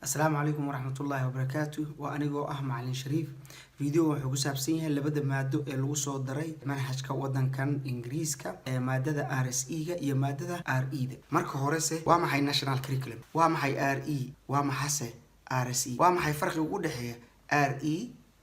Asalaamu calaykum waraxmatullaahi wabarakaatu. Waa anigoo ah Macalin Shariif. Videoga wuxuu ku saabsan yahay labada maado ee lagu soo daray manhajka wadankan Ingiriiska ee maadada RSE ga iyo maadada RE da. Marka horese, waa maxay national curriculum? Waa maxay RE? Waa maxase RSE? Waa maxay farqiga u dhexeeya RE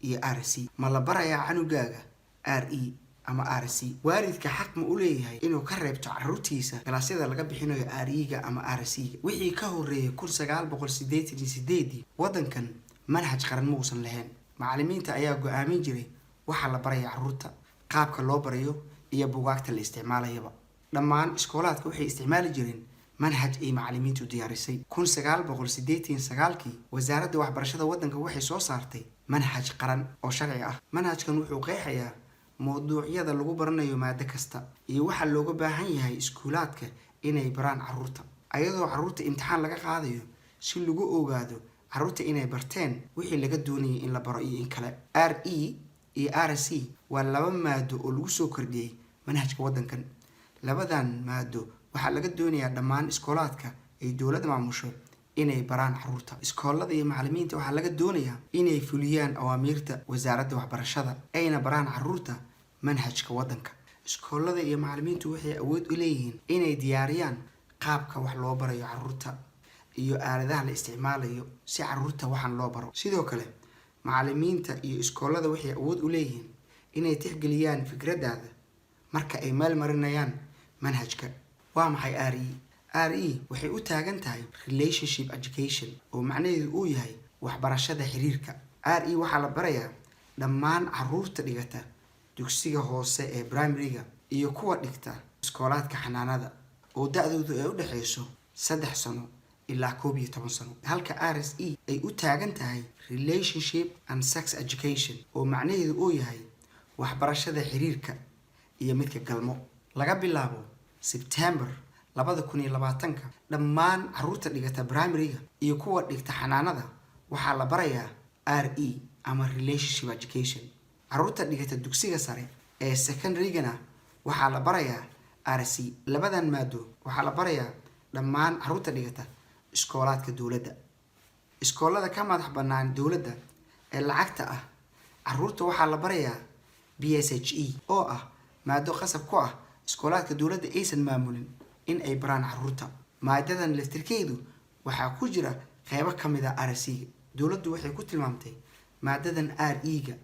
iyo RSE? Ma la barayaa canugaaga RE ama RSE? Waalidka xaq ma u leeyahay inuu ka reebto caruurtiisa galaasyada laga bixinayo RE-ga ama RSE-ga? Wixii ka horreeyay 1988-dii, waddankan manhaj qaran ma uusan lahayn. Macallimiinta ayaa go-aamin jiray waxa la baraya caruurta, qaabka loo barayo iyo bugaagta la isticmaalayaba. Dhammaan iskoolaadka waxay isticmaali jireen manhaj ay macallimiintu diyaarisay. 1989-kii, wasaaradda waxbarashada waddanka waxay soo saartay manhaj qaran oo sharci ah. Manhajkan wuxuu qeexayaa mawduucyada lagu baranayo maado kasta iyo waxaa looga baahan yahay iskuulaadka inay baraan caruurta, ayadoo caruurta imtixaan laga qaadayo si lagu ogaado caruurta inay barteen wixii laga doonayay in la baro iyo in kale. RE iyo RSE waa laba maado oo lagu soo kordhiyey manhajka waddankan. Labadan maado waxaa laga doonayaa dhammaan iskoolaadka ay dowladda maamusho inay baraan caruurta. Iskoolada iyo macallimiinta waxaa laga doonayaa inay fuliyaan awaamiirta wasaaradda waxbarashada, ayna baraan caruurta manhajka waddanka. Iskoolada iyo macallimiintu waxay awood u leeyihiin inay diyaariyaan qaabka wax loo barayo caruurta iyo aaladaha la isticmaalayo si caruurta waxaan loo baro. Sidoo kale, macallimiinta iyo iskoolada waxay awood u leeyihiin inay tixgeliyaan fikradaada marka ay meel marinayaan manhajka. Waa maxay RE? RE waxay u taagan tahay relationship education, oo macnaheedu uu yahay waxbarashada xiriirka. RE waxaa la barayaa dhammaan caruurta dhigata dugsiga hoose ee primary-ga iyo kuwa dhigta iskoolaadka xanaanada oo da-doodu ay u dhexeyso 3 sano ilaa 11 sano, halka RSE ay u taagan tahay relationship and sex education, oo macnaheedu uu yahay waxbarashada xiriirka iyo midka galmo. Laga bilaabo Sebtembar 2020-ka, dhammaan caruurta dhigata primary-ga iyo kuwa dhigta xanaanada waxaa la barayaa RE ama relationship education. Caruurta dhigata dugsiga sare ee secondary-gana waxaa la barayaa RSE. Labadan maado waxaa la barayaa dhammaan caruurta dhigata iskoolaadka dowladda. Iskoolada ka madax bannaan dowladda ee lacagta ah, caruurta waxaa la barayaa PSHE, oo ah maado qasab ku ah iskoolaadka dowladda aysan maamulin in ay baraan caruurta. Maadadan laftirkeedu waxaa ku jira qeybo ka mid a RSE-ga. Dowladdu waxay ku tilmaamtay maadadan RE-ga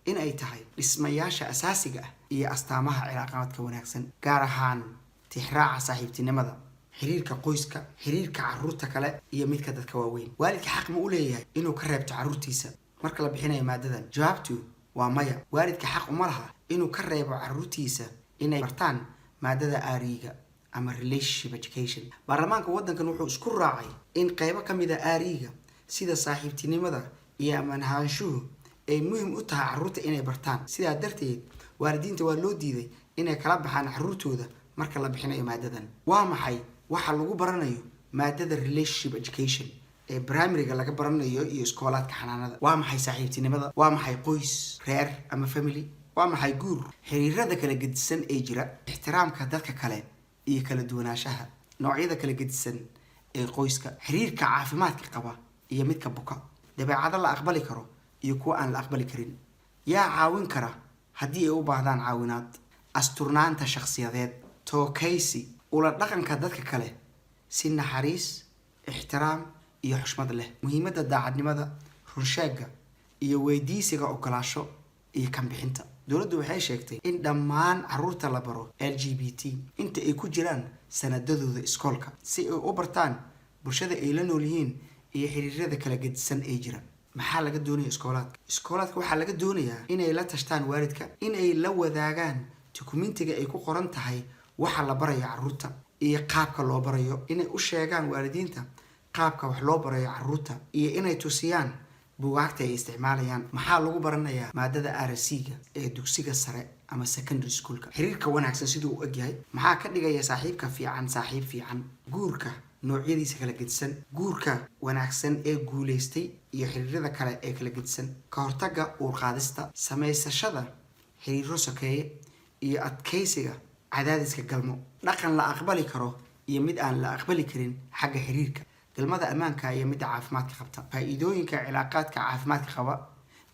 in ay tahay dhismayaasha asaasiga ah iyo astaamaha cilaaqaadka wanaagsan, gaar ahaan tixraaca saaxiibtinimada, xiriirka qoyska, xiriirka caruurta kale iyo midka dadka waaweyn. Waalidka xaq ma u leeyahay inuu ka reebto caruurtiisa marka la bixinayo maadadan? Jawaabtu waa maya. Waalidka xaq uma laha inuu ka reebo caruurtiisa inay bartaan maadada RE-ga ama relationship education. Baarlamaanka waddankan wuxuu isku raacay in qeybo ka mid a RE-ga, sida saaxiibtinimada iyo amanahaanshuhu, ay muhim u tahay caruurta inay bartaan. Sidaa darteed, waalidiinta waa loo diiday inay kala baxaan caruurtooda marka la bixinayo maadadan. Waa maxay waxa lagu baranayo maadada relationship education ee primary-ga laga baranayo iyo iskoolaadka xanaanada? Waa maxay saaxiibtinimada? Waa maxay qoys, reer ama family? Waa maxay guur? Xiriirada kala gedisan ee jira, ixtiraamka dadka kale iyo kala duwanaanshaha, noocyada kala gedisan ee qoyska, xiriirka caafimaadka qaba iyo midka buka, dabeecado la aqbali karo iyo kuwa aan la aqbali karin, yaa caawin kara haddii ay u baahdaan caawinaad, asturnaanta shakhsiyadeed, tookaysi, ula dhaqanka dadka kale si naxariis, ixtiraam iyo xushmad leh, muhiimadda daacadnimada, runsheegga iyo weydiisiga ogolaasho iyo kanbixinta. Dowladdu waxay sheegtay in dhammaan caruurta la baro LGBT inta ay ku jiraan sanadadooda iskoolka, si ay u bartaan bulshada ay la nool yihiin iyo xiriirada kala gedisan ee jira. Maxaa laga doonaya iskoolaadka? Iskoolaadka waxaa laga doonayaa inay la tashtaan waalidka, inay la wadaagaan dukumentiga ay ku qoran tahay waxa la barayo caruurta iyo qaabka loo barayo, inay u sheegaan waalidiinta qaabka wax loo barayo caruurta iyo inay tusiyaan bugaagta ay isticmaalayaan. Maxaa lagu baranayaa maadada RSE-ga ee dugsiga sare ama secondary schoolka? Xiriirka wanaagsan siduu u egyahay? Maxaa ka dhigaya saaxiibka fiican saaxiib fiican? Guurka noocyadiisa kala gedisan, guurka wanaagsan ee guuleystay iyo xiriirada kale ee kala gedisan, ka hortagga uurqaadista, samaysashada xiriiro sokeeye iyo adkaysiga cadaadiska galmo, dhaqan la aqbali karo iyo mid aan la aqbali karin xagga xiriirka, Galmada ammaanka iyo midda caafimaadka qabta, faa-iidooyinka cilaaqaadka caafimaadka qaba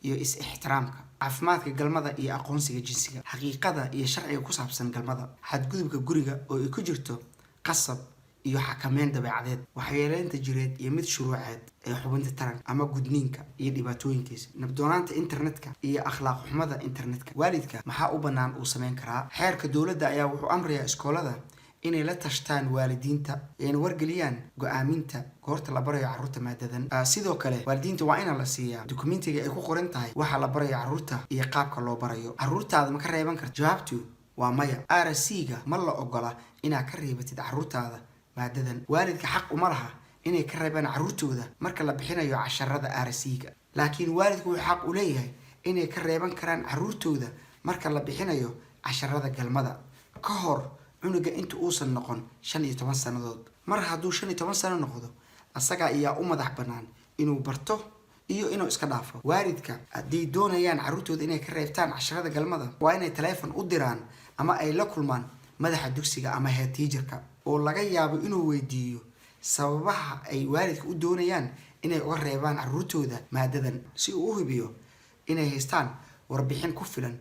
iyo is-ixtiraamka, caafimaadka galmada iyo aqoonsiga jinsiga, xaqiiqada iyo sharciga ku saabsan galmada, xadgudubka guriga oo ay ku jirto qasab iyo xakameyn dabeecadeed, waxyeeleynta jireed iyo mid shuruuceed ee xubinta taranka ama gudniinka iyo dhibaatooyinkiisa, nabdoonaanta internetka iyo akhlaaq xumada internetka. Waalidka maxaa u bannaan uu sameyn karaa? Xeerka dowladda ayaa wuxuu amrayaa iskoolada inay la tashtaan waalidiinta, ayna wargeliyaan go-aaminta goorta la barayo carruurta maadadan. Sidoo kale waalidiinta waa ina la siiyaa dukumentiga ay ku qoran tahay waxa la barayo carruurta iyo qaabka loo barayo. Carruurtaada ma ka reeban karta? Jawaabtu waa maya. RSE-ga ma la ogola inaad ka reebatid carruurtaada maadadan. Waalidka xaq uma laha inay ka reebaan carruurtooda marka la bixinayo casharada RSE-ga, laakiin waalidku wuxuu xaq u leeyahay inay ka reeban karaan carruurtooda marka la bixinayo casharada galmada ka hor cunuga inta uusan noqon 15 sannadood. Mar hadduu 15 sano noqdo, asaga ayaa u madax bannaan inuu barto iyo inuu iska dhaafo. Waalidka hadday doonayaan carruurtooda inay ka reebtaan casharada galmada, waa inay taleefon u diraan ama ay la kulmaan madaxa dugsiga ama head teacherka, oo laga yaabo inuu weydiiyo sababaha ay waalidka u doonayaan inay uga reebaan carruurtooda maadadan, si uu u hubiyo inay haystaan warbixin ku filan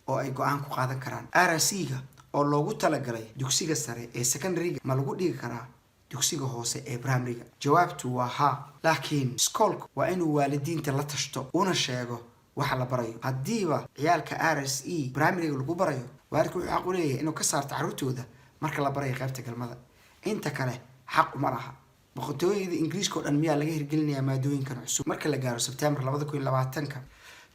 oo ay go-aan ku qaadan karaan. RSE-ga oo loogu talagalay dugsiga sare ee secondaryga ma lagu dhigi karaa dugsiga hoose ee primaryga? Jawaabtu waa haa, laakiin iskoolku waa inuu waalidiinta la tashto una sheego waxa la barayo. Haddiiba ciyaalka RSE primaryga lagu barayo, waalidku wuxuu xaq u leeyahay inuu ka saarto carruurtooda marka la barayo qaybta galmada. Inta kale xaq uma laha. Boqortooyada Ingiriiska oo dhan miyaa laga hirgelinayaa maadooyinkan cusub marka la gaaro Sebtembar 2020-ka?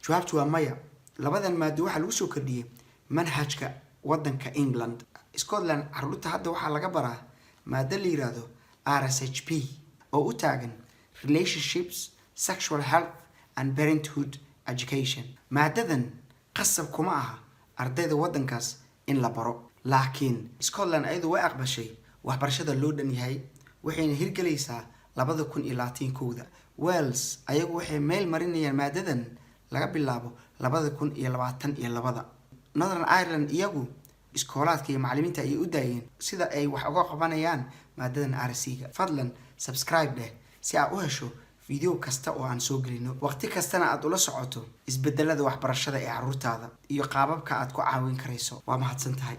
Jawaabtu waa maya. Labadan maado waxaa lagu soo kordhiyey manhajka wadanka England. Scotland caruurta hadda waxaa laga baraa maado la yiraahdo RSHP, oo u taagan Relationships, Sexual Health and Parenthood Education. Maadadan qasab kuma aha ardayda wadankaas in la baro, laakiin Scotland ayadu way aqbashay waxbarashada loo dhan yahay, waxayna hirgelaysaa 2021. Wales ayagu waxay meel marinayaan maadadan laga bilaabo 2022. Northern Ireland iyagu iskoolaadka iyo macalimiinta ayay u daayeen sida ay wax uga qabanayaan maadadan RSE-ga. Fadlan subscribe dheh si aad u hesho video kasta oo aan soo gelino, waqti kastana aad ula socoto isbedelada waxbarashada ee caruurtaada iyo qaababka aad ku caawin karayso. Waa mahadsan tahay.